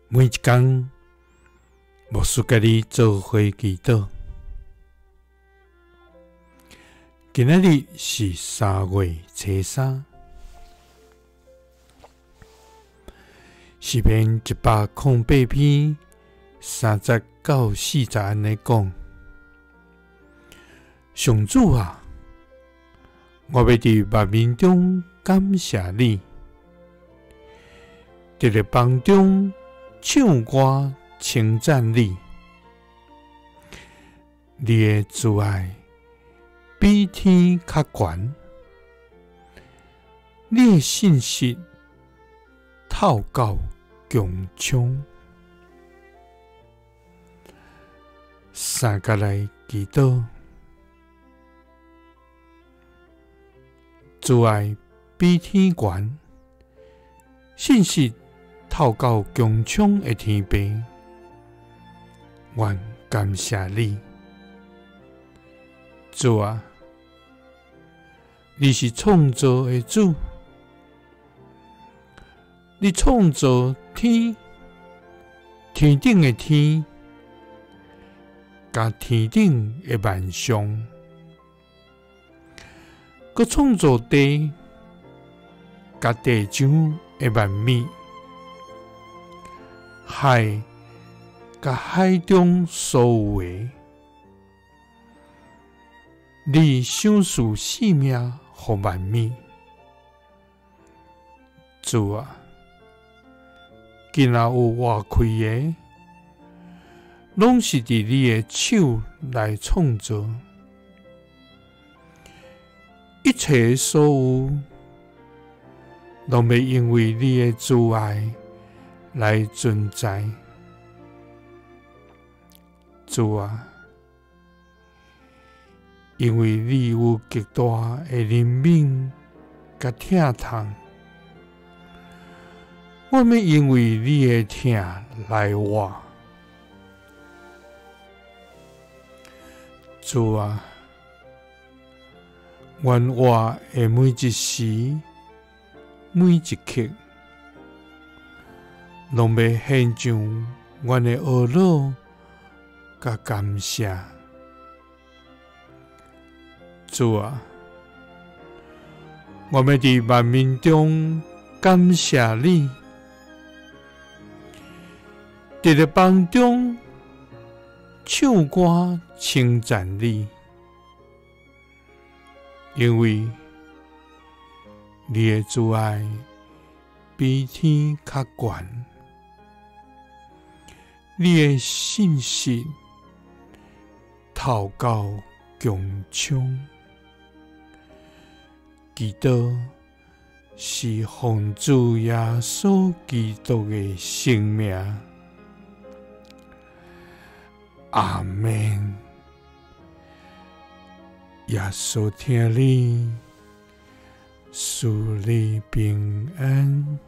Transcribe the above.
每一工，牧师佮你做伙祈祷。今仔日是3月初3，诗篇108篇3节到4节按呢讲：上主啊，我欲伫万民中感谢你，伫列邦中唱歌称赞你，你的慈爱比天较悬，你的信实透到穹苍。三个来祈祷，慈爱比天悬，信实透到穹苍的天父，愿感谢你，主啊，你是创造的主，你创造天，天顶的天，佮天顶的万象，阁创造地，佮地上的万物。海佮海中所有的，你赏赐性命予万物。主啊，今仔有活气的，拢是伫你的手来创造，一切所有，拢欲因为你的慈爱来存在。主啊，因为你有极大的怜悯佮疼痛，我欲因为你的疼来活。主啊，愿活的每一时、每一刻，拢欲献上阮的懊恼佮感谢。主啊，我欲伫万民中感谢你，伫列邦中唱歌称赞你，因为你的慈爱比天较悬，你的信实透到穹苍。祈祷是奉主耶稣基督的圣名，阿们。耶稣疼你，赐你平安。